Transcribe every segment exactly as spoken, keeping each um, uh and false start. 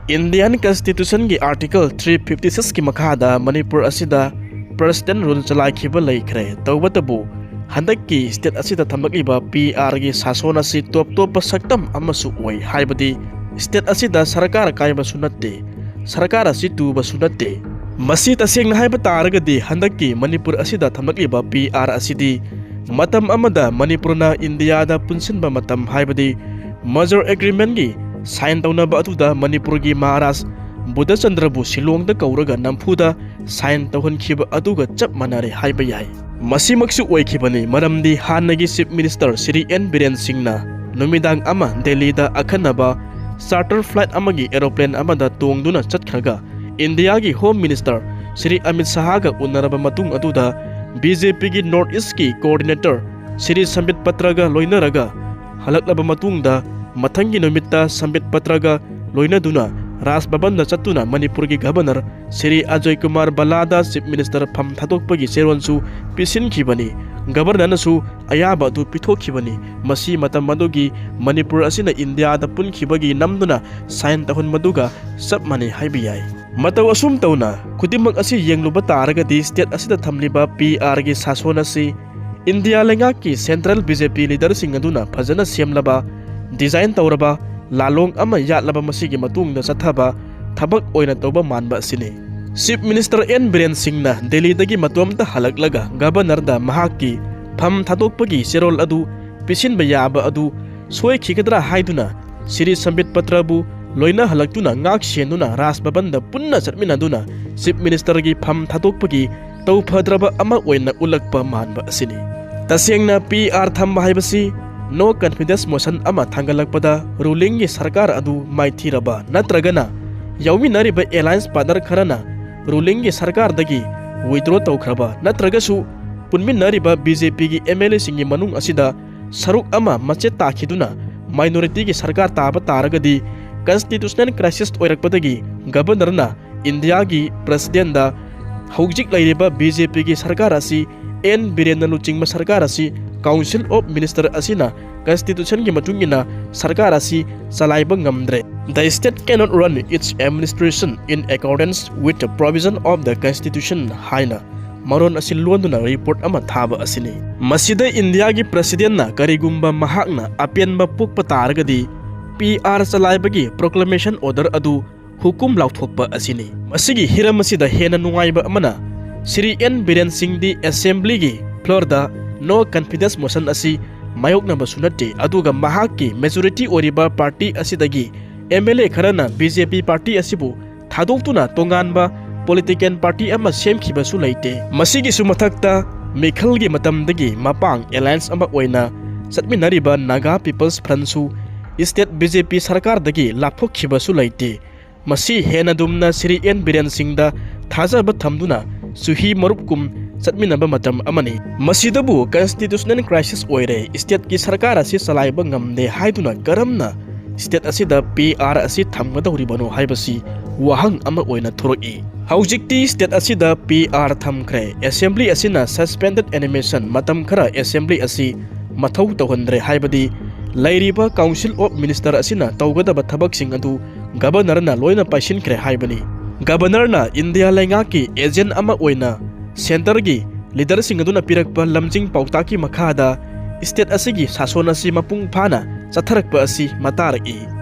Indian Constitution ꯒꯤ Article three fifty six ꯀꯤ ꯃꯈꯥꯗ ꯃꯅꯤꯄꯨꯔ ꯑꯁꯤꯗ President Rule ꯆꯂꯥꯏꯈꯤꯕ ꯂꯩꯈ꯭ꯔꯦ꯫ ꯇꯧꯕꯇꯕꯨ ꯍꯟꯗꯛꯀꯤ state ꯑꯁꯤꯗ ꯊꯝꯂꯛꯂꯤꯕ P R ꯒꯤ ꯁꯥꯁꯣꯟ ꯑꯁꯤ ꯇꯣꯞ ꯇꯣꯞꯄ ꯁꯛꯇꯝ ꯑꯃꯁꯨ ꯑꯣꯏ, ꯍꯥꯏꯕꯗꯤ state ꯑꯁꯤꯗ ꯁꯔꯀꯥꯔ ꯀꯥꯏꯕꯁꯨ ꯅꯠꯇꯦ, ꯁꯔꯀꯥꯔ ꯑꯁꯤ ꯇꯨꯕꯁꯨ ꯅꯠꯇꯦ꯫ ꯃꯁꯤ ꯇꯁꯦꯡꯅ ꯍꯥꯏꯕ ꯇꯥꯔꯒꯗꯤ ꯍꯟꯗꯛꯀꯤ ꯃꯅꯤꯄꯨꯔ ꯑꯁꯤꯗ ꯊꯝꯂꯛꯂꯤꯕ P R ꯑꯁꯤꯗꯤ ꯃꯇꯝ ꯑꯃꯗ ꯃꯅꯤꯄꯨꯔꯅ ꯏꯟꯗꯤꯌꯥꯗ ꯄꯨꯟꯁꯤꯟꯕ ꯃꯇꯝ, ꯍꯥꯏꯕꯗꯤ merger agreement ꯀꯤ sign ꯇꯧꯅꯕ ꯑꯗꯨꯗ ꯃꯅꯤꯄꯨꯔꯒꯤ ꯃꯍꯥꯔꯥꯖ ꯕꯨꯙꯆꯟꯗ꯭ꯔꯕꯨ ꯁꯤꯂꯣꯡꯗ ꯀꯧꯔꯒ ꯅꯝꯐꯨꯗ sign ꯇꯧꯍꯟꯈꯤꯕ ꯑꯗꯨꯒ ꯆꯞ ꯃꯥꯟꯅꯔꯦ ꯍꯥꯏꯕ ꯌꯥꯏ꯫ ꯃꯁꯤꯃꯛꯁꯨ ꯑꯣꯏꯈꯤꯕꯅꯤ, ꯃꯔꯝꯗꯤ ꯍꯥꯟꯅꯒꯤ Chief Minister Shri N Biren ꯁꯤꯡꯅ ꯅꯨꯃꯤꯗꯥꯡ ꯑꯃ ꯗꯦꯜꯂꯤꯗ ꯑꯈꯟꯅꯕ charter flight ꯑꯃꯒꯤ aeroplane ꯑꯃꯗ ꯇꯣꯡꯗꯨꯅ ꯆꯠꯈ꯭ꯔꯒ ꯏꯟꯗꯤꯌꯥꯒꯤ Home Minister ꯁ꯭ꯔꯤ ꯑꯃꯤꯠ ꯁꯍꯥꯒ ꯎꯅꯔꯕ ꯃꯇꯨꯡ ꯑꯗꯨꯗ B J P ꯒꯤ North East ꯀꯤ coordinator ꯁ꯭ꯔꯤ ꯁꯝꯕꯤꯠ ꯄꯇ꯭ꯔꯒ ꯂꯣꯏꯅꯔꯒ ꯍꯜꯂꯛꯂꯕ ꯃꯇꯨꯡꯗ ꯃꯊꯪꯒꯤ ꯅꯨꯃꯤꯠꯇ ꯁꯝꯕꯤꯠ ꯄꯇ꯭ꯔꯒ ꯂꯣꯏꯅꯗꯨꯅ ꯔꯥꯖ ꯚꯕꯟꯗ ꯆꯠꯇꯨꯅ ꯃꯅꯤꯄꯨꯔꯒꯤ Governor Shri Ajoy Kumar ꯕꯂꯥꯗ Chief Minister ꯐꯝ ꯊꯥꯗꯣꯛꯄꯒꯤ ꯆꯦꯔꯣꯜꯁꯨ ꯄꯤꯁꯤꯟꯈꯤꯕꯅꯤ꯫ Governorꯅꯁꯨ ꯑꯌꯥꯕ ꯑꯗꯨ ꯄꯤꯊꯣꯛꯈꯤꯕꯅꯤ꯫ ꯃꯁꯤ ꯃꯇꯝ ꯑꯗꯨꯒꯤ ꯃꯅꯤꯄꯨꯔ ꯑꯁꯤꯅ ꯏꯟꯗꯤꯌꯥꯗ ꯄꯨꯟꯈꯤꯕꯒꯤ ꯅꯝꯗꯨꯅ sign ꯇꯧꯍꯟꯕꯗꯨꯒ ꯆꯞ ꯃꯥꯟꯅꯩ ꯍꯥꯏꯕ ꯌꯥꯏ꯫ ꯃꯇꯧ ꯑꯁꯨꯝ ꯇꯧꯅ ꯈꯨꯗꯤꯡꯃꯛ ꯑꯁꯤ ꯌꯦꯡꯂꯨꯕ ꯇꯥꯔꯒꯗꯤ state ꯑꯁꯤꯗ ꯊꯝꯂꯤꯕ P R ꯒꯤ ꯁꯥꯁꯣꯟ ꯑꯁꯤ ꯏꯟꯗꯤꯌꯥ ꯂꯩꯉꯥꯛꯀꯤ central B J P leaderꯁꯤꯡ ꯑꯗꯨꯅ ꯐꯖꯅ ꯁꯦꯝꯂꯕ, design ꯇꯧꯔꯕ, ꯂꯥꯂꯣꯡ ꯑꯃ ꯌꯥꯠꯂꯕ ꯃꯁꯤꯒꯤ ꯃꯇꯨꯡꯗ ꯆꯠꯊꯕ ꯊꯕꯛ ꯑꯣꯏꯅ ꯇꯧꯕ ꯃꯥꯟꯕ ꯑꯁꯤꯅꯤ꯫ Chief Minister ꯑꯦꯟ ꯕꯤꯔꯦꯟ ꯁꯤꯡꯅ ꯗꯦꯜꯂꯤꯗꯒꯤ ꯃꯇꯣꯝꯇ ꯍꯜꯂꯛꯂꯒ Governorꯗ ꯃꯍꯥꯛꯀꯤ ꯐꯝ ꯊꯥꯗꯣꯛꯄꯒꯤ ꯆꯦꯔꯣꯜ ꯑꯗꯨ ꯄꯤꯁꯤꯟꯕ ꯌꯥꯕ ꯑꯗꯨ ꯁꯣꯏꯈꯤꯒꯗ꯭ꯔꯥ ꯍꯥꯏꯗꯨꯅ ꯁ꯭ꯔꯤ ꯁꯝꯕꯤꯠ ꯄꯇ꯭ꯔꯕꯨ ꯂꯣꯏꯅ ꯍꯜꯂꯛꯇꯨꯅ ꯉꯥꯛ ꯁꯦꯟꯗꯨꯅ ꯔꯥꯖ ꯚꯕꯟꯗ ꯄꯨꯟꯅ ꯆꯠꯃꯤꯟꯅꯗꯨꯅ Chief Ministerꯒꯤ ꯐꯝ ꯊꯥꯗꯣꯛꯄꯒꯤ ꯇꯧꯐꯗ꯭ꯔꯕ ꯑꯃ ꯑꯣꯏꯅ ꯎꯠꯂꯛꯄ ꯃꯥꯟꯕ ꯑꯁꯤꯅꯤ꯫ ꯇꯁꯦꯡꯅ P R ꯊꯝꯕ ꯍꯥꯏꯕꯁꯤ no confidence motion ꯑꯃ ꯊꯥꯡꯒꯠꯂꯛꯄꯗ rulingꯒꯤ ꯁꯔꯀꯥꯔ ꯑꯗꯨ ꯃꯥꯏꯊꯤꯔꯕ ꯅꯠꯇ꯭ꯔꯒꯅ ꯌꯥꯎꯃꯤꯟꯅꯔꯤꯕ alliance partner ꯈꯔꯅ rulingꯒꯤ ꯁꯔꯀꯥꯔꯗꯒꯤ withdraw ꯇꯧꯈ꯭ꯔꯕ ꯅꯠꯇ꯭ꯔꯒꯁꯨ ꯄꯨꯟꯃꯤꯟꯅꯔꯤꯕ B J Pꯒꯤ M L Aꯁꯤꯡꯒꯤ ꯃꯅꯨꯡ ꯑꯁꯤꯗ ꯁꯔꯨꯛ ꯑꯃ ꯃꯆꯦꯠ ꯇꯥꯈꯤꯗꯨꯅ minorityꯒꯤ ꯁꯔꯀꯥꯔ ꯇꯥꯕ ꯇꯥꯔꯒꯗꯤ constitutional crisis ꯑꯣꯏꯔꯛꯄꯗꯒꯤ Governorꯅ ꯏꯟꯗꯤꯌꯥꯒꯤ Presidentꯗ ꯍꯧꯖꯤꯛ ꯂꯩꯔꯤꯕ B J Pꯒꯤ ꯁꯔꯀꯥꯔ ꯑꯁꯤ ꯑꯦꯟ ꯕꯤꯔꯦꯟꯅ ꯂꯨꯆꯤꯡꯕ ꯁꯔꯀꯥꯔ ꯑꯁꯤ Council of Minister ꯑꯁꯤꯅ Constitutionꯒꯤ ꯃꯇꯨꯡ ꯏꯟꯅ ꯁꯔꯀꯥꯔ ꯑꯁꯤ ꯆꯂꯥꯏꯕ ꯉꯝꯗ꯭ꯔꯦ꯫ "The state cannot run its administration in accordance with the provision of the constitution" ꯍꯥꯏꯅ ꯃꯔꯣꯟ ꯑꯁꯤ ꯂꯣꯟꯗꯨꯅ ꯔꯤꯄꯣꯔꯠ ꯑꯃ ꯊꯥꯕ ꯑꯁꯤꯅꯤ꯫ ꯃꯁꯤꯗ ꯏꯟꯗꯤꯌꯥꯒꯤ ꯄ꯭ꯔꯁꯤꯗꯦꯟꯅ ꯀꯔꯤꯒꯨꯝꯕ ꯃꯍꯥꯛꯅ ꯑꯄꯦꯟꯕ ꯄꯣꯛꯄ ꯇꯥꯔꯒꯗꯤ ꯄꯤ ꯑꯥꯔ ꯆꯂꯥꯏꯕꯒꯤ ꯄ꯭ꯔꯣꯀ꯭ꯂꯥꯃꯦꯁꯟ ꯑꯣꯔꯗꯔ ꯑꯗꯨ ꯍꯨꯀꯨꯝ ꯂꯥꯎꯊꯣꯛꯄ ꯑꯁꯤꯅꯤ꯫ ꯃꯁꯤꯒꯤ ꯍꯤꯔꯝ ꯑꯁꯤꯗ ꯍꯦꯟꯅ ꯅꯨꯡꯉꯥꯏꯕ ꯑꯃꯅ, ꯁ꯭ꯔꯤ ꯑꯦꯟ ꯕꯤꯔꯦꯟ ꯁꯤꯡꯗꯤ ꯑꯦꯁꯦꯝꯕ꯭ꯂꯤꯒꯤ ꯐ꯭ꯂꯣꯔꯗ ꯅꯣ ꯀꯟꯐꯤꯗꯦꯟꯁ ꯃꯣꯁꯟ ꯑꯁꯤ ꯃꯥꯌꯣꯛꯅꯕꯁꯨ ꯅꯠꯇꯦ, ꯑꯗꯨꯒ ꯃꯍꯥꯛꯀꯤ ꯃꯦꯖꯣꯔꯤꯇꯤ ꯑꯣꯏꯔꯤꯕ ꯄꯥꯔꯇꯤ ꯑꯁꯤꯗꯒꯤ ꯑꯦꯝ ꯑꯦꯜ ꯑꯦ ꯈꯔꯅ ꯕꯤ ꯖꯦ ꯄꯤ ꯄꯥꯔꯇꯤ ꯑꯁꯤꯕꯨ ꯊꯥꯗꯣꯛꯇꯨꯅ ꯇꯣꯉꯥꯟꯕ ꯄꯣꯂꯤꯇꯤꯀꯦꯜ ꯄꯥꯔꯇꯤ ꯑꯃ ꯁꯦꯝꯈꯤꯕꯁꯨ ꯂꯩꯇꯦ꯫ ꯃꯁꯤꯒꯤꯁꯨ ꯃꯊꯛꯇ, ꯃꯤꯈꯜꯒꯤ ꯃꯇꯝꯗꯒꯤ ꯃꯄꯥꯡ ꯑꯦꯂꯥꯌꯟꯁ ꯑꯃ ꯑꯣꯏꯅ ꯆꯠꯃꯤꯟꯅꯔꯤꯕ ꯅꯥꯒꯥ ꯄꯤꯄꯜꯁ ꯐ꯭ꯔꯟꯠꯁꯨ ꯁ꯭ꯇꯦꯠ ꯕꯤ ꯖꯦ ꯄꯤ ꯁꯔꯀꯥꯔꯗꯒꯤ ꯂꯥꯞꯊꯣꯛꯈꯤꯕꯁꯨ ꯂꯩꯇꯦ꯫ ꯃꯁꯤ ꯍꯦꯟꯅ ꯗꯨꯝꯅ ꯁ꯭ꯔꯤ ꯑꯦꯟ ꯕꯤꯔꯦꯟ ꯁꯤꯡꯗ ꯊꯥꯖꯕ ꯊꯝꯗꯨꯅ ꯆꯨꯍꯤ ꯃꯔꯨꯞ ꯀꯨꯝ ꯆꯠꯃꯤꯟꯅꯕ ꯃꯇꯝ ꯑꯃꯅꯤ꯫ ꯃꯁꯤꯗꯕꯨ ꯀꯟꯁꯇꯤꯇ꯭ꯌꯨꯁꯅꯦꯜ ꯀ꯭ꯔꯥꯏꯁꯤꯁ ꯑꯣꯏꯔꯦ, ꯁ꯭ꯇꯦꯠꯀꯤ ꯁꯔꯀꯥꯔ ꯑꯁꯤ ꯆꯂꯥꯏꯕ ꯉꯝꯗꯦ ꯍꯥꯏꯗꯨꯅ ꯀꯔꯝꯅ ꯁ꯭ꯇꯦꯠ ꯑꯁꯤꯗ ꯄꯤ ꯑꯥꯔ ꯑꯁꯤ ꯊꯝꯒꯗꯧꯔꯤꯕꯅꯣ ꯍꯥꯏꯕꯁꯤ ꯋꯥꯍꯪ ꯑꯃ ꯑꯣꯏꯅ ꯊꯣꯔꯛꯏ꯫ ꯍꯧꯖꯤꯛꯇꯤ ꯁ꯭ꯇꯦꯠ ꯑꯁꯤꯗ ꯄꯤ ꯑꯥꯔ ꯊꯝꯈ꯭ꯔꯦ꯫ ꯑꯦꯁꯦꯝꯕ꯭ꯂꯤ ꯑꯁꯤꯅ ꯁꯁꯄꯦꯟꯗꯦꯗ ꯑꯦꯅꯤꯃꯦꯁꯟ ꯃꯇꯝ ꯈꯔ ꯑꯦꯁꯦꯝꯕ꯭ꯂꯤ ꯑꯁꯤ ꯃꯊꯧ ꯇꯧꯍꯟꯗ꯭ꯔꯦ ꯍꯥꯏꯕꯗꯤ ꯂꯩꯔꯤꯕ ꯀꯥꯎꯟꯁꯤꯜ ꯑꯣꯐ ꯃꯤꯅꯤꯁꯇꯔ ꯑꯁꯤꯅ ꯇꯧꯒꯗꯕ ꯊꯕꯛꯁꯤꯡ ꯑꯗꯨ ꯒꯕꯔꯅꯔꯅ ꯂꯣꯏꯅ ꯄꯥꯏꯁꯤꯟꯈ꯭ꯔꯦ ꯍꯥꯏꯕꯅꯤ꯫ ꯒꯕꯔꯅꯔꯅ ꯏꯟꯗꯤꯌꯥ ꯂꯩꯉꯥꯛꯀꯤ ꯑꯦꯖꯦꯟ ꯑꯃ ꯑꯣꯏꯅ ꯁꯦꯟꯇꯔꯒꯤ ꯂꯤꯗꯔꯁꯤꯡ ꯑꯗꯨꯅ ꯄꯤꯔꯛꯄ ꯂꯝꯖꯤꯡ ꯄꯥꯎꯇꯥꯛꯀꯤ ꯃꯈꯥꯗ ꯁ꯭ꯇꯦꯠ ꯑꯁꯤꯒꯤ ꯁꯥꯁꯣꯟ ꯑꯁꯤ ꯃꯄꯨꯡ ꯐꯥꯅ ꯆꯠꯊꯔꯛꯄ ꯑꯁꯤ ꯃꯇꯥꯔꯛꯏ꯫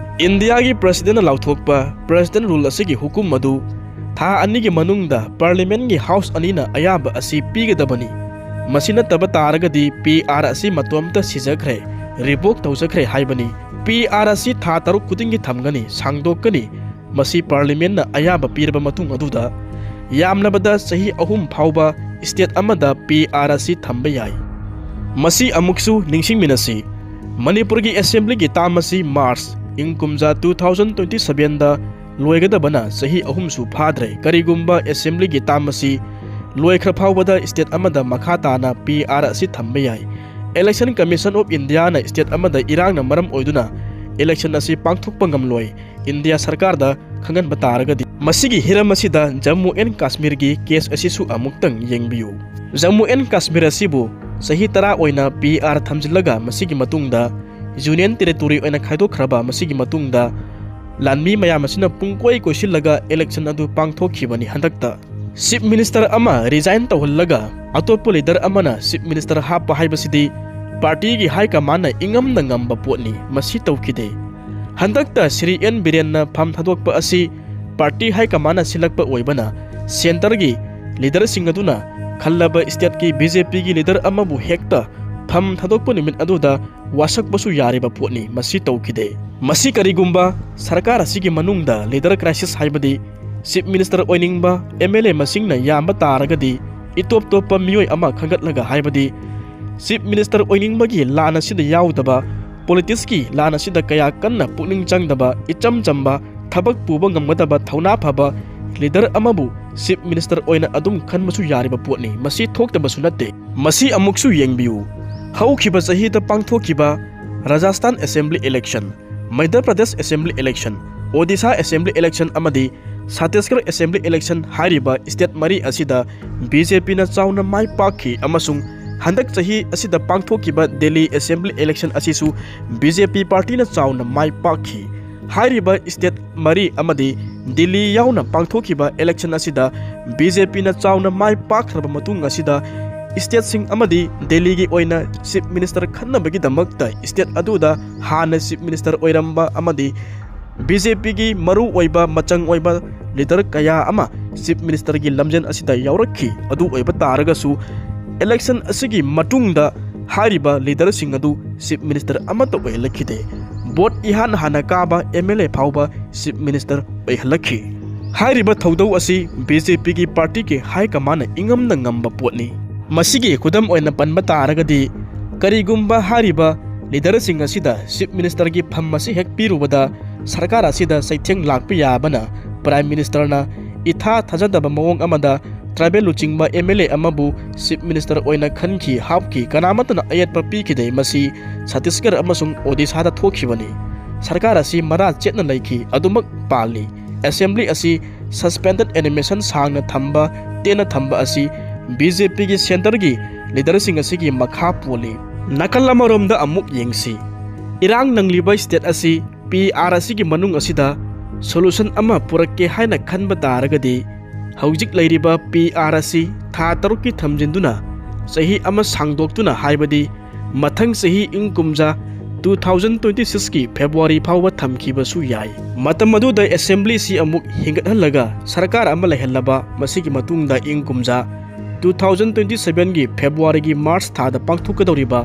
ꯏꯟꯗꯤꯌꯥꯒꯤ ꯄ꯭ꯔꯁꯤꯗꯦꯟꯅ ꯂꯥꯎꯊꯣꯛꯄ ꯄ꯭ꯔꯁꯤꯗꯦꯟ ꯔꯨꯜ ꯑꯁꯤꯒꯤ ꯍꯨꯀꯨꯝ ꯑꯗꯨ ꯊꯥ ꯑꯅꯤꯒꯤ ꯃꯅꯨꯡꯗ ꯄꯥꯔꯂꯤꯌꯥꯃꯦꯟꯒꯤ ꯍꯥꯎꯁ ꯑꯅꯤꯅ ꯑꯌꯥꯕ ꯑꯁꯤ ꯄꯤꯒꯗꯕꯅꯤ꯫ ꯃꯁꯤ ꯅꯠꯇꯕ ꯇꯥꯔꯒꯗꯤ ꯄꯤ ꯑꯥꯔ ꯑꯁꯤ ꯃꯇꯣꯝꯇ ꯁꯤꯖꯈ꯭ꯔꯦ, ꯔꯤꯚꯣꯛ ꯇꯧꯖꯈ꯭ꯔꯦ ꯍꯥꯏꯕꯅꯤ꯫ ꯄꯤ ꯑꯥꯔ ꯑꯁꯤ ꯊꯥ ꯇꯔꯨꯛ ꯈꯨꯗꯤꯡꯒꯤ ꯊꯝꯒꯅꯤ, ꯁꯥꯡꯗꯣꯛꯀꯅꯤ꯫ ꯃꯁꯤ ꯄꯥꯔꯂꯤꯌꯥꯃꯦꯟꯅ ꯑꯌꯥꯕ ꯄꯤꯔꯕ ꯃꯇꯨꯡ ꯑꯗꯨꯗ ꯌꯥꯝꯂꯕꯗ ꯆꯍꯤ ꯑꯍꯨꯝ ꯐꯥꯎꯕ ꯁ꯭ꯇꯦꯠ ꯑꯃꯗ ꯄꯤ ꯑꯥꯔ ꯑꯁꯤ ꯊꯝꯕ ꯌꯥꯏ꯫ ꯃꯁꯤ ꯑꯃꯨꯛꯁꯨ ꯅꯤꯡꯁꯤꯡꯃꯤꯟꯅꯁꯤ, ꯃꯅꯤꯄꯨꯔꯒꯤ ꯑꯦꯁꯦꯝꯕ꯭ꯂꯤꯒꯤ ꯇꯥꯝ ꯑꯁꯤ ꯃꯥꯔꯆ ꯏꯪ ꯀꯨꯝꯖꯥ ꯇꯨ ꯊꯥꯎꯖꯟ ꯇ꯭ꯋꯦꯟꯇꯤ ꯁꯚꯦꯟꯗ ꯂꯣꯏꯒꯗꯕꯅ ꯆꯍꯤ ꯑꯍꯨꯝꯁꯨ ꯐꯥꯗ꯭ꯔꯦ꯫ ꯀꯔꯤꯒꯨꯝꯕ ꯑꯦꯁꯦꯝꯕ꯭ꯂꯤꯒꯤ ꯇꯥꯝ ꯑꯁꯤ ꯂꯣꯏꯈ꯭ꯔ ꯐꯥꯎꯕꯗ ꯁ꯭ꯇꯦꯠ ꯑꯃꯗ ꯃꯈꯥ ꯇꯥꯅ ꯄꯤ ꯑꯥꯔ ꯑꯁꯤ ꯊꯝꯕ ꯌꯥꯏ꯫ Election commission of Indian state ꯑꯃꯗ ꯏꯔꯥꯡꯅ ꯃꯔꯝ ꯑꯣꯏꯗꯨꯅ ꯏꯂꯦꯛꯁꯟ ꯑꯁꯤ ꯄꯥꯡꯊꯣꯛꯄ ꯉꯝꯂꯣꯏ꯫ ꯏꯟꯗꯤꯌꯥ ꯁꯔꯀꯥꯔꯗ ꯈꯪꯍꯟꯕ ꯇꯥꯔꯒꯗꯤ꯫ ꯃꯁꯤꯒꯤ ꯍꯤꯔꯝ ꯑꯁꯤꯗ ꯖꯝꯃꯨ ꯑꯦꯟ ꯀꯥꯁꯃꯤꯔꯒꯤ ꯀꯦꯁ ꯑꯁꯤꯁꯨ ꯑꯃꯨꯛꯇꯪ ꯌꯦꯡꯕꯤꯌꯨ꯫ ꯖꯝꯃꯨ ꯑꯦꯟ ꯀꯥꯁꯃꯤꯔ ꯑꯁꯤꯕꯨ ꯆꯍꯤ ꯇꯔꯥ ꯑꯣꯏꯅ ꯄꯤ ꯑꯥꯔ ꯊꯝꯖꯤꯜꯂꯒ ꯃꯁꯤꯒꯤ ꯃꯇꯨꯡꯗ ꯌꯨꯅꯤꯌꯟ ꯇꯦꯔꯤꯇꯣꯔꯤ ꯑꯣꯏꯅ ꯈꯥꯏꯗꯣꯛꯈ꯭ꯔꯕ ꯃꯁꯤꯒꯤ ꯃꯇꯨꯡꯗ ꯂꯥꯟꯃꯤ ꯃꯌꯥꯝ ꯑꯁꯤꯅ ꯄꯨꯡꯀꯣꯏ ꯀꯣꯏꯁꯤꯜꯂꯒ election ꯑꯗꯨ ꯄꯥꯡꯊꯣꯛꯈꯤꯕꯅꯤ꯫ ꯍꯟꯗꯛꯇ Chief Minister ꯑꯃ resign ꯇꯧꯍꯜꯂꯒ ꯑꯇꯣꯞꯄ leader ꯑꯃꯅ Chief Minister ꯍꯥꯞꯄ ꯍꯥꯏꯕꯁꯤꯗꯤ partyꯒꯤ high commandꯅ ꯏꯉꯝꯗ ꯉꯝꯕ ꯄꯣꯠꯅꯤ꯫ ꯃꯁꯤ ꯇꯧꯈꯤꯗꯦ꯫ ꯍꯟꯗꯛꯇ ꯁ꯭ꯔꯤ ꯑꯦꯟ ꯕꯤꯔꯦꯟꯅ ꯐꯝ ꯊꯥꯗꯣꯛꯄ ꯑꯁꯤ party high commandꯅ ꯁꯤꯜꯂꯛꯄ ꯑꯣꯏꯕꯅ centreꯒꯤ leaderꯁꯤꯡ ꯑꯗꯨꯅ ꯈꯜꯂꯕ stateꯀꯤ BJPꯒꯤ leader ꯑꯃꯕꯨ ꯍꯦꯛꯇ ꯐꯝ ꯊꯥꯗꯣꯛꯄ ꯅꯨꯃꯤꯠ ꯑꯗꯨꯗ ꯋꯥꯁꯛꯄꯁꯨ ꯌꯥꯔꯤꯕ ꯄꯣꯠꯅꯤ꯫ ꯃꯁꯤ ꯇꯧꯈꯤꯗꯦ꯫ ꯃꯁꯤ ꯀꯔꯤꯒꯨꯝꯕ ꯁꯔꯀꯥꯔ ꯑꯁꯤꯒꯤ ꯃꯅꯨꯡꯗ leader crisis ꯍꯥꯏꯕꯗꯤ Chief Minister ꯑꯣꯏꯅꯤꯡꯕ MLA ꯃꯁꯤꯡꯅ ꯌꯥꯝꯕ ꯇꯥꯔꯒꯗꯤ ꯏꯇꯣꯞ ꯇꯣꯞꯄ ꯃꯤꯑꯣꯏ ꯑꯃ ꯈꯟꯒꯠꯂꯒ ꯍꯥꯏꯕꯗꯤ Chief Minister ꯑꯣꯏꯅꯤꯡꯕꯒꯤ ꯂꯥꯟ ꯑꯁꯤꯗ ꯌꯥꯎꯗꯕ, politicsꯀꯤ ꯂꯥꯟ ꯑꯁꯤꯗ ꯀꯌꯥ ꯀꯟꯅ ꯄꯨꯛꯅꯤꯡ ꯆꯪꯗꯕ, ꯏꯆꯝ ꯆꯝꯕ, ꯊꯕꯛ ꯄꯨꯕ ꯉꯝꯒꯗꯕ ꯊꯧꯅꯥ ꯐꯕ leader ꯑꯃꯕꯨ Chief Minister ꯑꯣꯏꯅ ꯑꯗꯨꯝ ꯈꯟꯕꯁꯨ ꯌꯥꯔꯤꯕ ꯄꯣꯠꯅꯤ꯫ ꯃꯁꯤ ꯊꯣꯛꯇꯕꯁꯨ ꯅꯠꯇꯦ꯫ ꯃꯁꯤ ꯑꯃꯨꯛꯁꯨ ꯌꯦꯡꯕꯤꯌꯨ꯫ ꯍꯧꯈꯤꯕ ꯆꯍꯤꯗ ꯄꯥꯡꯊꯣꯛꯈꯤꯕ Rajasthan Assembly election, Madhya Pradesh Assembly election, Odisha Assembly election ꯑꯃꯗꯤ ꯆꯇꯤꯁꯒꯔ Assembly election ꯍꯥꯏꯔꯤꯕ state ꯃꯔꯤ ꯑꯁꯤꯗ BJPꯅ ꯆꯥꯎꯅ ꯃꯥꯏ ꯄꯥꯛꯈꯤ ꯑꯃꯁꯨꯡ ꯍꯟꯗꯛ ꯆꯍꯤ ꯑꯁꯤꯗ ꯄꯥꯡꯊꯣꯛꯈꯤꯕ Delhi Assembly election ꯑꯁꯤꯁꯨ BJP partyꯅ ꯆꯥꯎꯅ ꯃꯥꯏ ꯄꯥꯛꯈꯤ꯫ ꯍꯥꯏꯔꯤꯕ state ꯃꯔꯤ ꯑꯃꯗꯤ ꯗꯤꯜꯂꯤ ꯌꯥꯎꯅ ꯄꯥꯡꯊꯣꯛꯈꯤꯕ election ꯑꯁꯤꯗ BJPꯅ ꯆꯥꯎꯅ ꯃꯥꯏ ꯄꯥꯛꯈ꯭ꯔꯕ ꯃꯇꯨꯡ ꯑꯁꯤꯗ stateꯁꯤꯡ ꯑꯃꯗꯤ ꯗꯤꯜꯂꯤꯒꯤ ꯑꯣꯏꯅ Chief Minister ꯈꯟꯅꯕꯒꯤꯗꯃꯛꯇ state ꯑꯗꯨꯗ ꯍꯥꯟꯅ Chief Minister ꯑꯣꯏꯔꯝꯕ ꯑꯃꯗꯤ BJPꯒꯤ ꯃꯔꯨ ꯑꯣꯏꯕ ꯃꯆꯪ ꯑꯣꯏꯕ leader ꯀꯌꯥ ꯑꯃ Chief Ministerꯒꯤ ꯂꯝꯖꯦꯜ ꯑꯁꯤꯗ ꯌꯥꯎꯔꯛꯈꯤ꯫ ꯑꯗꯨ ꯑꯣꯏꯕ ꯇꯥꯔꯒꯁꯨ election ꯑꯁꯤꯒꯤ ꯃꯇꯨꯡꯗ ꯍꯥꯏꯔꯤꯕ leaderꯁꯤꯡ ꯑꯗꯨ Chief Minister ꯑꯃꯠꯇ ꯑꯣꯏꯍꯜꯂꯛꯈꯤꯗꯦ꯫ Vote ꯏꯍꯥꯟ ꯍꯥꯟꯅ ꯀꯥꯕ MLA ꯐꯥꯎꯕ Chief Minister ꯑꯣꯏꯍꯜꯂꯛꯈꯤ꯫ ꯍꯥꯏꯔꯤꯕ ꯊꯧꯗꯧ ꯑꯁꯤ BJPꯒꯤ partyꯒꯤ high commandꯅ ꯏꯉꯝꯗ ꯉꯝꯕ ꯄꯣꯠꯅꯤ꯫ ꯃꯁꯤꯒꯤ ꯈꯨꯗꯝ ꯑꯣꯏꯅ ꯄꯟꯕ ꯇꯥꯔꯒꯗꯤ, ꯀꯔꯤꯒꯨꯝꯕ ꯍꯥꯏꯔꯤꯕ leaderꯁꯤꯡ ꯑꯁꯤꯗ Chief Ministerꯒꯤ ꯐꯝ ꯑꯁꯤ ꯍꯦꯛ ꯄꯤꯔꯨꯕꯗ ꯁꯔꯀꯥꯔ ꯑꯁꯤꯗ ꯆꯩꯊꯦꯡ ꯂꯥꯛꯄ ꯌꯥꯕꯅ Prime Ministerꯅ ꯏꯊꯥ ꯊꯥꯖꯗꯕ ꯃꯑꯣꯡ ꯑꯃꯗ tribal ꯂꯨꯆꯤꯡꯕ MLA ꯑꯃꯕꯨ Chief Minister ꯑꯣꯏꯅ ꯈꯟꯈꯤ, ꯍꯥꯞꯈꯤ, ꯀꯅꯥꯃꯠꯇꯅ ꯑꯌꯦꯠꯄ ꯄꯤꯈꯤꯗꯦ꯫ ꯃꯁꯤ ꯆꯇꯤꯁꯒꯔ ꯑꯃꯁꯨꯡ ꯑꯣꯗꯤꯁꯥꯗ ꯊꯣꯛꯈꯤꯕꯅꯤ꯫ ꯁꯔꯀꯥꯔ ꯑꯁꯤ ꯃꯔꯥ ꯆꯦꯠꯅ ꯂꯩꯈꯤ, ꯑꯗꯨꯃꯛ ꯄꯥꯜꯂꯤ꯫ Assembly ꯑꯁꯤ suspended animation ꯁꯥꯡꯅ ꯊꯝꯕ, ꯇꯦꯟꯅ ꯊꯝꯕ ꯑꯁꯤ BJPꯒꯤ centreꯒꯤ leaderꯁꯤꯡ ꯑꯁꯤꯒꯤ ꯃꯈꯥ ꯄꯣꯜꯂꯤ꯫ ꯅꯥꯀꯜ ꯑꯃꯔꯣꯝꯗ ꯑꯃꯨꯛ ꯌꯦꯡꯁꯤ꯫ ꯏꯔꯥꯡ ꯅꯪꯂꯤꯕ state ꯑꯁꯤ ꯄꯤ ꯑꯥꯔ ꯑꯁꯤꯒꯤ ꯃꯅꯨꯡ ꯑꯁꯤꯗ ꯁꯣꯂꯨꯁꯟ ꯑꯃ ꯄꯨꯔꯛꯀꯦ ꯍꯥꯏꯅ ꯈꯟꯕ ꯇꯥꯔꯒꯗꯤ, ꯍꯧꯖꯤꯛ ꯂꯩꯔꯤꯕ ꯄꯤ ꯑꯥꯔ ꯑꯁꯤ ꯊꯥ ꯇꯔꯨꯛꯀꯤ ꯊꯝꯖꯤꯟꯗꯨꯅ ꯆꯍꯤ ꯑꯃ ꯁꯥꯡꯗꯣꯛꯇꯨꯅ, ꯍꯥꯏꯕꯗꯤ ꯃꯊꯪ ꯆꯍꯤ ꯏꯪ ꯀꯨꯝꯖꯥ two thousand twenty sixꯀꯤ ꯐꯦꯕ꯭ꯔꯨꯋꯥꯔꯤ ꯐꯥꯎꯕ ꯊꯝꯈꯤꯕꯁꯨ ꯌꯥꯏ꯫ ꯃꯇꯝ ꯑꯗꯨꯗ ꯑꯦꯁꯦꯝꯕ꯭ꯂꯤꯁꯤ ꯑꯃꯨꯛ ꯍꯤꯡꯒꯠꯍꯜꯂꯒ ꯁꯔꯀꯥꯔ ꯑꯃ ꯂꯩꯍꯜꯂꯕ ꯃꯁꯤꯒꯤ ꯃꯇꯨꯡꯗ ꯏꯪ ꯀꯨꯝꯖꯥ two thousand twenty sevenꯒꯤ ꯐꯦꯕ꯭ꯔꯨꯋꯥꯔꯤꯒꯤ ꯃꯥꯔꯆ ꯊꯥꯗ ꯄꯥꯡꯊꯣꯛꯀꯗꯧꯔꯤꯕ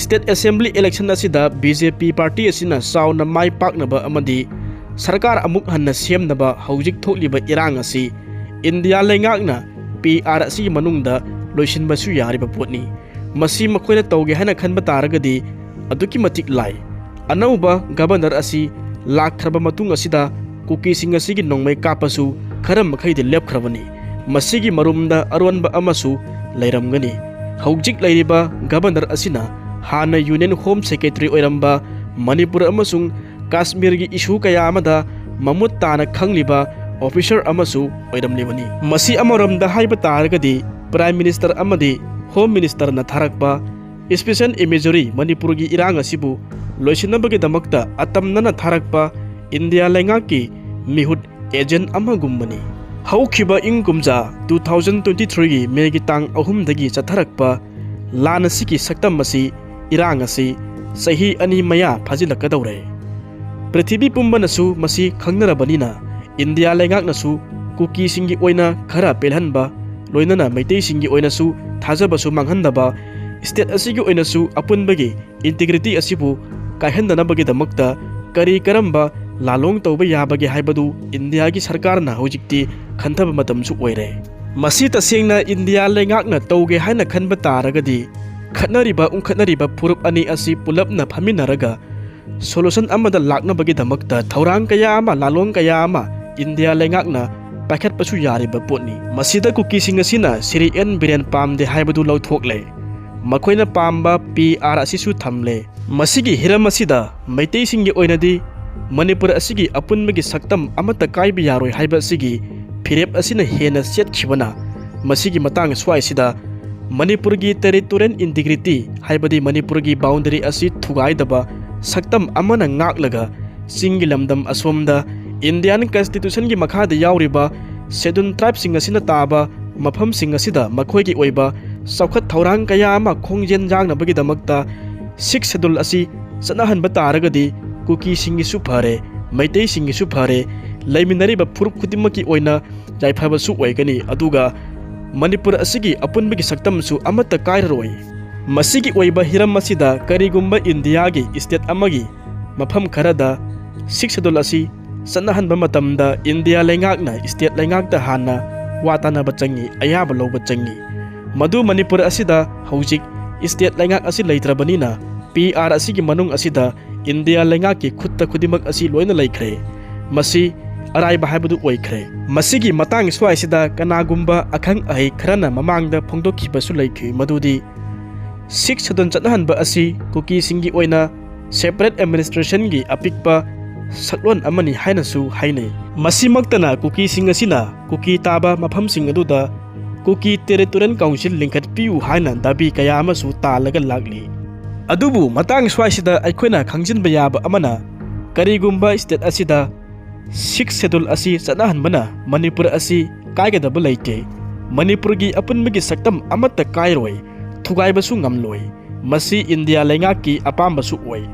ꯁ꯭ꯇꯦꯠ ꯑꯦꯁꯦꯝꯕ꯭ꯂꯤ ꯏꯂꯦꯛꯁꯟ ꯑꯁꯤꯗ ꯕꯤ ꯖꯦ ꯄꯤ ꯄꯥꯔꯇꯤ ꯑꯁꯤꯅ ꯆꯥꯎꯅ ꯃꯥꯏ ꯄꯥꯛꯅꯕ ꯑꯃꯗꯤ ꯁꯔꯀꯥꯔ ꯑꯃꯨꯛ ꯍꯟꯅ ꯁꯦꯝꯅꯕ ꯍꯧꯖꯤꯛ ꯊꯣꯛꯂꯤꯕ ꯏꯔꯥꯡ ꯑꯁꯤ ꯏꯟꯗꯤꯌꯥ ꯂꯩꯉꯥꯛꯅ ꯄꯤ ꯑꯥꯔ ꯑꯁꯤꯒꯤ ꯃꯅꯨꯡꯗ ꯂꯣꯏꯁꯤꯟꯕꯁꯨ ꯌꯥꯔꯤꯕ ꯄꯣꯠꯅꯤ꯫ ꯃꯁꯤ ꯃꯈꯣꯏꯅ ꯇꯧꯒꯦ ꯍꯥꯏꯅ ꯈꯟꯕ ꯇꯥꯔꯒꯗꯤ ꯑꯗꯨꯛꯀꯤ ꯃꯇꯤꯛ ꯂꯥꯏ꯫ ꯑꯅꯧꯕ ꯒꯕꯔꯅꯔ ꯑꯁꯤ ꯂꯥꯛꯈ꯭ꯔꯕ ꯃꯇꯨꯡ ꯑꯁꯤꯗ ꯀꯨꯀꯤꯁꯤꯡ ꯑꯁꯤꯒꯤ ꯅꯣꯡꯃꯩ ꯀꯥꯞꯄꯁꯨ ꯈꯔ ꯃꯈꯩꯗꯤ ꯂꯦꯞꯈ꯭ꯔꯕꯅꯤ꯫ ꯃꯁꯤꯒꯤ ꯃꯔꯨꯝꯗ ꯑꯔꯣꯟꯕ ꯑꯃꯁꯨ ꯂꯩꯔꯝꯒꯅꯤ꯫ ꯍꯧꯖꯤꯛ ꯂꯩꯔꯤꯕ ꯒꯕꯔꯅꯔ ꯑꯁꯤꯅ ꯍꯥꯟꯅ ꯌꯨꯅꯤꯌꯟ ꯍꯣꯝ ꯁꯦꯀ꯭ꯔꯦꯇꯔꯤ ꯑꯣꯏꯔꯝꯕ ꯃꯅꯤꯄꯨꯔ ꯑꯃꯁꯨꯡ ꯀꯥꯁꯃꯤꯔꯒꯤ ꯏꯁꯨ ꯀꯌꯥ ꯑꯃꯗ ꯃꯃꯨꯠ ꯇꯥꯅ ꯈꯪꯂꯤꯕ ꯑꯣꯐꯤꯁꯔ ꯑꯃꯁꯨ ꯑꯣꯏꯔꯝꯂꯤꯕꯅꯤ꯫ ꯃꯁꯤ ꯑꯃꯔꯣꯝꯗ ꯍꯥꯏꯕ ꯇꯥꯔꯒꯗꯤ ꯄ꯭ꯔꯥꯏꯝ ꯃꯤꯅꯤꯁꯇꯔ ꯑꯃꯗꯤ ꯍꯣꯝ ꯃꯤꯅꯤꯁꯇꯔꯅ ꯊꯥꯔꯛꯄ ꯏꯁꯄꯤꯁꯦꯜ ꯏꯃꯦꯖꯔꯤ ꯃꯅꯤꯄꯨꯔꯒꯤ ꯏꯔꯥꯡ ꯑꯁꯤꯕꯨ ꯂꯣꯏꯁꯤꯟꯅꯕꯒꯤꯗꯃꯛꯇ ꯑꯇꯝꯅꯅ ꯊꯥꯔꯛꯄ ꯏꯟꯗꯤꯌꯥ ꯂꯩꯉꯥꯛꯀꯤ ꯃꯤꯍꯨꯠ ꯑꯦꯖꯦꯟ ꯑꯃꯒꯨꯝꯕꯅꯤ꯫ ꯍꯧꯈꯤꯕ ꯏꯪ ꯀꯨꯝꯖꯥ two thousand twenty threeꯒꯤ ꯃꯦꯒꯤ ꯇꯥꯡ ꯑꯍꯨꯝꯗꯒꯤ ꯆꯠꯊꯔꯛꯄ ꯂꯥꯟ ꯑꯁꯤꯒꯤ ꯁꯛꯇꯝ ꯑꯁꯤ, ꯏꯔꯥꯡ ꯑꯁꯤ ꯆꯍꯤ ꯑꯅꯤ ꯃꯌꯥ ꯐꯥꯖꯤꯜꯂꯛꯀꯗꯧꯔꯦ꯫ ꯄ꯭ꯔꯤꯊꯤꯕꯤ ꯄꯨꯝꯕꯅꯁꯨ ꯃꯁꯤ ꯈꯪꯅꯔꯕꯅꯤꯅ, ꯏꯟꯗꯤꯌꯥ ꯂꯩꯉꯥꯛꯅꯁꯨ ꯀꯨꯀꯤꯁꯤꯡꯒꯤ ꯑꯣꯏꯅ ꯈꯔ ꯄꯦꯜꯍꯟꯕ, ꯂꯣꯏꯅꯅ ꯃꯩꯇꯩꯁꯤꯡꯒꯤ ꯑꯣꯏꯅꯁꯨ ꯊꯥꯖꯕꯁꯨ ꯃꯥꯡꯍꯟꯗꯕ, ꯁ꯭ꯇꯦꯠ ꯑꯁꯤꯒꯤ ꯑꯣꯏꯅꯁꯨ ꯑꯄꯨꯟꯕꯒꯤ ꯏꯟꯇꯤꯒ꯭ꯔꯤꯇꯤ ꯑꯁꯤꯕꯨ ꯀꯥꯏꯍꯟꯗꯅꯕꯒꯤꯗꯃꯛꯇ ꯀꯔꯤ ꯀꯔꯝꯕ ꯂꯥꯂꯣꯡ ꯇꯧꯕ ꯌꯥꯕꯒꯦ ꯍꯥꯏꯕꯗꯨ ꯏꯟꯗꯤꯌꯥꯒꯤ ꯁꯔꯀꯥꯔꯅ ꯍꯧꯖꯤꯛꯇꯤ ꯈꯟꯊꯕ ꯃꯇꯝꯁꯨ ꯑꯣꯏꯔꯦ꯫ ꯃꯁꯤ ꯇꯁꯦꯡꯅ ꯏꯟꯗꯤꯌꯥ ꯂꯩꯉꯥꯛꯅ ꯇꯧꯒꯦ ꯍꯥꯏꯅ ꯈꯟꯕ ꯇꯥꯔꯒꯗꯤ, ꯈꯠꯅꯔꯤꯕ ꯎꯪꯈꯠꯅꯔꯤꯕ ꯐꯨꯔꯨꯞ ꯑꯅꯤ ꯑꯁꯤ ꯄꯨꯂꯞꯅ ꯐꯝꯃꯤꯟꯅꯔꯒ ꯁꯣꯂꯨꯁꯟ ꯑꯃꯗ ꯂꯥꯛꯅꯕꯒꯤꯗꯃꯛꯇ ꯊꯧꯔꯥꯡ ꯀꯌꯥ ꯑꯃ, ꯂꯥꯂꯣꯡ ꯀꯌꯥ ꯑꯃ ꯏꯟꯗꯤꯌꯥ ꯂꯩꯉꯥꯛꯅ ꯄꯥꯏꯈꯠꯄꯁꯨ ꯌꯥꯔꯤꯕ ꯄꯣꯠꯅꯤ꯫ ꯃꯁꯤꯗ ꯀꯨꯀꯤꯁꯤꯡ ꯑꯁꯤꯅ ꯁꯤꯔꯤ ꯑꯦꯟ ꯕꯤꯔꯦꯟ ꯄꯥꯝꯗꯦ ꯍꯥꯏꯕꯗꯨ ꯂꯧꯊꯣꯛꯂꯦ꯫ ꯃꯈꯣꯏꯅ ꯄꯥꯝꯕ ꯄꯤ ꯑꯥꯔ ꯑꯁꯤꯁꯨ ꯊꯝꯂꯦ꯫ ꯃꯁꯤꯒꯤ ꯍꯤꯔꯝ ꯑꯁꯤꯗ ꯃꯩꯇꯩꯁꯤꯡꯒꯤ ꯑꯣꯏꯅꯗꯤ ꯃꯅꯤꯄꯨꯔ ꯑꯁꯤꯒꯤ ꯑꯄꯨꯟꯕꯒꯤ ꯁꯛꯇꯝ ꯑꯃꯠꯇ ꯀꯥꯏꯕ ꯌꯥꯔꯣꯏ ꯍꯥꯏꯕ ꯑꯁꯤꯒꯤ ꯐꯤꯔꯦꯞ ꯑꯁꯤꯅ ꯍꯦꯟꯅ ꯆꯦꯠꯈꯤꯕꯅ, ꯃꯁꯤꯒꯤ ꯃꯇꯥꯡ ꯁ꯭ꯋꯥꯏꯁꯤꯗ ꯃꯅꯤꯄꯨꯔꯒꯤ ꯇꯦꯔꯤꯇꯣꯔꯤꯌꯦꯜ ꯏꯟꯇꯤꯒ꯭ꯔꯤꯇꯤ, ꯍꯥꯏꯕꯗꯤ ꯃꯅꯤꯄꯨꯔꯒꯤ ꯕꯥꯎꯟꯗꯔꯤ ꯑꯁꯤ ꯊꯨꯒꯥꯏꯗꯕ ꯁꯛꯇꯝ ꯑꯃꯅ ꯉꯥꯛꯂꯒ ꯆꯤꯡꯒꯤ ꯂꯝꯗꯝ ꯑꯁꯣꯝꯗ Indian Constitutionꯒꯤ ꯃꯈꯥꯗ ꯌꯥꯎꯔꯤꯕ Scheduled Tribeꯁꯤꯡ ꯑꯁꯤꯅ ꯇꯥꯕ ꯃꯐꯝꯁꯤꯡ ꯑꯁꯤꯗ ꯃꯈꯣꯏꯒꯤ ꯑꯣꯏꯕ ꯆꯥꯎꯈꯠ ꯊꯧꯔꯥꯡ ꯀꯌꯥ ꯑꯃ ꯈꯣꯡꯖꯦꯜ ꯌꯥꯡꯅꯕꯒꯤꯗꯃꯛꯇ Sixth Schedule ꯑꯁꯤ ꯆꯠꯅꯍꯟꯕ ꯇꯥꯔꯒꯗꯤ ꯀꯨꯀꯤꯁꯤꯡꯒꯤꯁꯨ ꯐꯔꯦ, ꯃꯩꯇꯩꯁꯤꯡꯒꯤꯁꯨ ꯐꯔꯦ, ꯂꯩꯃꯤꯟꯅꯔꯤꯕ ꯐꯨꯔꯨꯞ ꯈꯨꯗꯤꯡꯃꯛꯀꯤ ꯑꯣꯏꯅ ꯌꯥꯏꯐꯕꯁꯨ ꯑꯣꯏꯒꯅꯤ꯫ ꯑꯗꯨꯒ ꯃꯅꯤꯄꯨꯔ ꯑꯁꯤꯒꯤ ꯑꯄꯨꯟꯕꯒꯤ ꯁꯛꯇꯝꯁꯨ ꯑꯃꯠꯇ ꯀꯥꯏꯔꯔꯣꯏ꯫ ꯃꯁꯤꯒꯤ ꯑꯣꯏꯕ ꯍꯤꯔꯝ ꯑꯁꯤꯗ ꯀꯔꯤꯒꯨꯝꯕ ꯏꯟꯗꯤꯌꯥꯒꯤ state ꯑꯃꯒꯤ ꯃꯐꯝ ꯈꯔꯗ Sixth Schedule ꯑꯁꯤ ꯆꯠꯅꯍꯟꯕ ꯃꯇꯝꯗ ꯏꯟꯗꯤꯌꯥ ꯂꯩꯉꯥꯛꯅ state ꯂꯩꯉꯥꯛꯇ ꯍꯥꯟꯅ ꯋꯥ ꯇꯥꯅꯕ ꯆꯪꯏ, ꯑꯌꯥꯕ ꯂꯧꯕ ꯆꯪꯏ꯫ ꯃꯗꯨ ꯃꯅꯤꯄꯨꯔ ꯑꯁꯤꯗ ꯍꯧꯖꯤꯛ state ꯂꯩꯉꯥꯛ ꯑꯁꯤ ꯂꯩꯇ꯭ꯔꯕꯅꯤꯅ P R ꯑꯁꯤꯒꯤ ꯃꯅꯨꯡ ꯑꯁꯤꯗ ꯏꯟꯗꯤꯌꯥ ꯂꯩꯉꯥꯛꯀꯤ ꯈꯨꯠꯇ ꯈꯨꯗꯤꯡꯃꯛ ꯑꯁꯤ ꯂꯣꯏꯅ ꯂꯩꯈ꯭ꯔꯦ꯫ ꯃꯁꯤ ꯑꯔꯥꯏꯕ ꯍꯥꯏꯕꯗꯨ ꯑꯣꯏꯈ꯭ꯔꯦ꯫ ꯃꯁꯤꯒꯤ ꯃꯇꯥꯡ ꯁ꯭ꯋꯥꯏꯁꯤꯗ ꯀꯅꯥꯒꯨꯝꯕ ꯑꯈꯪ ꯑꯍꯩ ꯈꯔꯅ ꯃꯃꯥꯡꯗ ꯐꯣꯡꯗꯣꯛꯈꯤꯕꯁꯨ ꯂꯩꯈꯤ, ꯃꯗꯨꯗꯤ Sixth Schedule ꯆꯠꯅꯍꯟꯕ ꯑꯁꯤ ꯀꯨꯀꯤꯁꯤꯡꯒꯤ ꯑꯣꯏꯅ separate administrationꯒꯤ ꯑꯄꯤꯛꯄ ꯁꯛꯂꯣꯟ ꯑꯃꯅꯤ ꯍꯥꯏꯅꯁꯨ ꯍꯥꯏꯅꯩ꯫ ꯃꯁꯤꯃꯛꯇꯅ ꯀꯨꯀꯤꯁꯤꯡ ꯑꯁꯤꯅ ꯀꯨꯀꯤ ꯇꯥꯕ ꯃꯐꯝꯁꯤꯡ ꯑꯗꯨꯗ ꯀꯨꯀꯤ Territorial Council ꯂꯤꯡꯈꯠꯄꯤꯌꯨ ꯍꯥꯏꯅ ꯗꯥꯕꯤ ꯀꯌꯥ ꯑꯃꯁꯨ ꯇꯥꯜꯂꯒ ꯂꯥꯛꯂꯤ꯫ ꯑꯗꯨꯕꯨ ꯃꯇꯥꯡ ꯁ꯭ꯋꯥꯏꯁꯤꯗ ꯑꯩꯈꯣꯏꯅ ꯈꯪꯖꯤꯟꯕ ꯌꯥꯕ ꯑꯃꯅ, ꯀꯔꯤꯒꯨꯝꯕ state ꯑꯁꯤꯗ Sixth Schedule ꯑꯁꯤ ꯆꯠꯅꯍꯟꯕꯅ ꯃꯅꯤꯄꯨꯔ ꯑꯁꯤ ꯀꯥꯏꯒꯗꯕ ꯂꯩꯇꯦ꯫ ꯃꯅꯤꯄꯨꯔꯒꯤ ꯑꯄꯨꯟꯕꯒꯤ ꯁꯛꯇꯝ ꯑꯃꯠꯇ ꯀꯥꯏꯔꯣꯏ, ꯊꯨꯒꯥꯏꯕꯁꯨ ꯉꯝꯂꯣꯏ꯫ ꯃꯁꯤ ꯏꯟꯗꯤꯌꯥ ꯂꯩꯉꯥꯛꯀꯤ ꯑꯄꯥꯝꯕꯁꯨ ꯑꯣꯏ꯫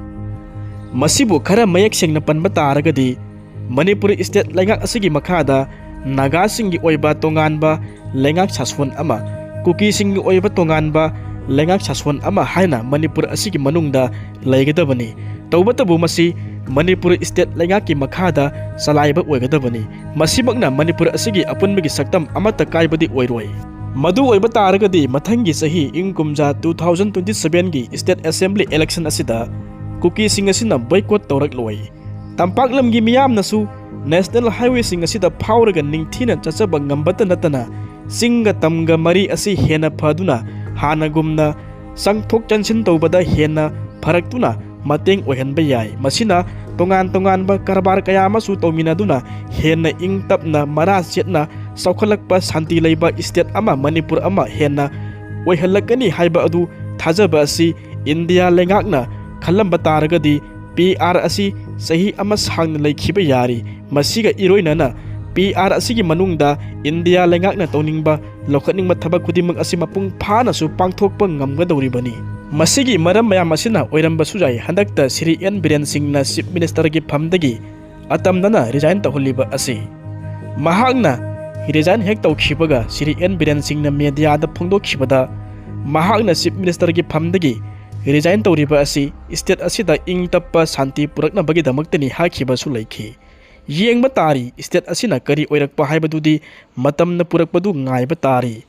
ꯃꯁꯤꯕꯨ ꯈꯔ ꯃꯌꯦꯛ ꯁꯦꯡꯅ ꯄꯟꯕ ꯇꯥꯔꯒꯗꯤ, ꯃꯅꯤꯄꯨꯔ state ꯂꯩꯉꯥꯛ ꯑꯁꯤꯒꯤ ꯃꯈꯥꯗ ꯅꯥꯒꯥꯁꯤꯡꯒꯤ ꯑꯣꯏꯕ ꯇꯣꯉꯥꯟꯕ ꯂꯩꯉꯥꯛ ꯁꯥꯁꯣꯟ ꯑꯃ, ꯀꯨꯀꯤꯁꯤꯡꯒꯤ ꯑꯣꯏꯕ ꯇꯣꯉꯥꯟꯕ ꯂꯩꯉꯥꯛ ꯁꯥꯁꯣꯟ ꯑꯃ ꯍꯥꯏꯅ ꯃꯅꯤꯄꯨꯔ ꯑꯁꯤꯒꯤ ꯃꯅꯨꯡꯗ ꯂꯩꯒꯗꯕꯅꯤ꯫ ꯇꯧꯕꯇꯕꯨ ꯃꯁꯤ ꯃꯅꯤꯄꯨꯔ state ꯂꯩꯉꯥꯛꯀꯤ ꯃꯈꯥꯗ ꯆꯂꯥꯏꯕ ꯑꯣꯏꯒꯗꯕꯅꯤ꯫ ꯃꯁꯤꯃꯛꯅ ꯃꯅꯤꯄꯨꯔ ꯑꯁꯤꯒꯤ ꯑꯄꯨꯟꯕꯒꯤ ꯁꯛꯇꯝ ꯑꯃꯠꯇ ꯀꯥꯏꯕꯗꯤ ꯑꯣꯏꯔꯣꯏ꯫ ꯃꯗꯨ ꯑꯣꯏꯕ ꯇꯥꯔꯒꯗꯤ ꯃꯊꯪꯒꯤ ꯆꯍꯤ ꯏꯪ ꯀꯨꯝꯖꯥ two thousand twenty sevenꯒꯤ state assembly election ꯑꯁꯤꯗ ꯀꯨꯀꯤꯁꯤꯡ ꯑꯁꯤꯅ boycott ꯇꯧꯔꯛꯂꯣꯏ꯫ ꯇꯝꯄꯥꯛ ꯂꯝꯒꯤ ꯃꯤꯌꯥꯝꯅꯁꯨ national highwayꯁꯤꯡ ꯑꯁꯤꯗ ꯐꯥꯎꯔꯒ ꯅꯤꯡꯊꯤꯅ ꯆꯠꯆꯕ ꯉꯝꯕꯇ ꯅꯠꯇꯅ ꯆꯤꯡꯒ ꯇꯝꯒ ꯃꯔꯤ ꯑꯁꯤ ꯍꯦꯟꯅ ꯐꯗꯨꯅ ꯍꯥꯟꯅꯒꯨꯝꯅ ꯆꯪꯊꯣꯛ ꯆꯪꯁꯤꯟ ꯇꯧꯕꯗ ꯍꯦꯟꯅ ꯐꯔꯛꯇꯨꯅ ꯃꯇꯦꯡ ꯑꯣꯏꯍꯟꯕ ꯌꯥꯏ꯫ ꯃꯁꯤꯅ ꯇꯣꯉꯥꯟ ꯇꯣꯉꯥꯟꯕ ꯀꯔꯕꯥꯔ ꯀꯌꯥ ꯑꯃꯁꯨ ꯇꯧꯃꯤꯟꯅꯗꯨꯅ ꯍꯦꯟꯅ ꯏꯪ ꯇꯞꯅ ꯃꯔꯥ ꯆꯦꯠꯅ ꯆꯥꯎꯈꯠꯂꯛꯄ ꯁꯥꯟꯇꯤ ꯂꯩꯕ state ꯑꯃ ꯃꯅꯤꯄꯨꯔ ꯑꯃ ꯍꯦꯟꯅ ꯑꯣꯏꯍꯜꯂꯛꯀꯅꯤ ꯍꯥꯏꯕ ꯑꯗꯨ ꯊꯥꯖꯕ ꯑꯁꯤ ꯏꯟꯗꯤꯌꯥ ꯂꯩꯉꯥꯛꯅ ꯈꯜꯂꯝꯕ ꯇꯥꯔꯒꯗꯤ ꯄꯤ ꯑꯥꯔ ꯑꯁꯤ ꯆꯍꯤ ꯑꯃ ꯁꯥꯡꯅ ꯂꯩꯈꯤꯕ ꯌꯥꯔꯤ꯫ ꯃꯁꯤꯒ ꯏꯔꯣꯏꯅꯅ ꯄꯤ ꯑꯥꯔ ꯑꯁꯤꯒꯤ ꯃꯅꯨꯡꯗ ꯏꯟꯗꯤꯌꯥ ꯂꯩꯉꯥꯛꯅ ꯇꯧꯅꯤꯡꯕ, ꯂꯧꯈꯠꯅꯤꯡꯕ ꯊꯕꯛ ꯈꯨꯗꯤꯡꯃꯛ ꯑꯁꯤ ꯃꯄꯨꯡ ꯐꯥꯅꯁꯨ ꯄꯥꯡꯊꯣꯛꯄ ꯉꯝꯒꯗꯧꯔꯤꯕꯅꯤ꯫ ꯃꯁꯤꯒꯤ ꯃꯔꯝ ꯃꯌꯥꯝ ꯑꯁꯤꯅ ꯑꯣꯏꯔꯝꯕꯁꯨ ꯌꯥꯏ, ꯍꯟꯗꯛꯇ ꯁ꯭ꯔꯤ ꯑꯦꯟ ꯕꯤꯔꯦꯟ ꯁꯤꯡꯅ ꯆꯤꯐ ꯃꯤꯅꯤꯁꯇꯔꯒꯤ ꯐꯝꯗꯒꯤ ꯑꯇꯝꯅꯅ ꯔꯤꯖꯥꯏꯟ ꯇꯧꯍꯜꯂꯤꯕ ꯑꯁꯤ꯫ ꯃꯍꯥꯛꯅ ꯔꯤꯖꯥꯏꯟ ꯍꯦꯛ ꯇꯧꯈꯤꯕꯒ ꯁ꯭ꯔꯤ ꯑꯦꯟ ꯕꯤꯔꯦꯟ ꯁꯤꯡꯅ ꯃꯦꯗꯤꯌꯥꯗ ꯐꯣꯡꯗꯣꯛꯈꯤꯕꯗ, ꯃꯍꯥꯛꯅ ꯆꯤꯐ ꯃꯤꯅꯤꯁꯇꯔꯒꯤ ꯐꯝꯗꯒꯤ ꯔꯤꯖꯥꯏꯟ ꯇꯧꯔꯤꯕ ꯑꯁꯤ ꯁ꯭ꯇꯦꯠ ꯑꯁꯤꯗ ꯏꯪ ꯇꯞꯄ ꯁꯥꯟꯇꯤ ꯄꯨꯔꯛꯅꯕꯒꯤꯗꯃꯛꯇꯅꯤ ꯍꯥꯏꯈꯤꯕꯁꯨ ꯂꯩꯈꯤ꯫ ꯌꯦꯡꯕ ꯇꯥꯔꯤ, ꯁ꯭ꯇꯦꯠ ꯑꯁꯤꯅ ꯀꯔꯤ ꯑꯣꯏꯔꯛꯄ ꯍꯥꯏꯕꯗꯨꯗꯤ ꯃꯇꯝꯅ ꯄꯨꯔꯛꯄꯗꯨ ꯉꯥꯏꯕ ꯇꯥꯔꯤ꯫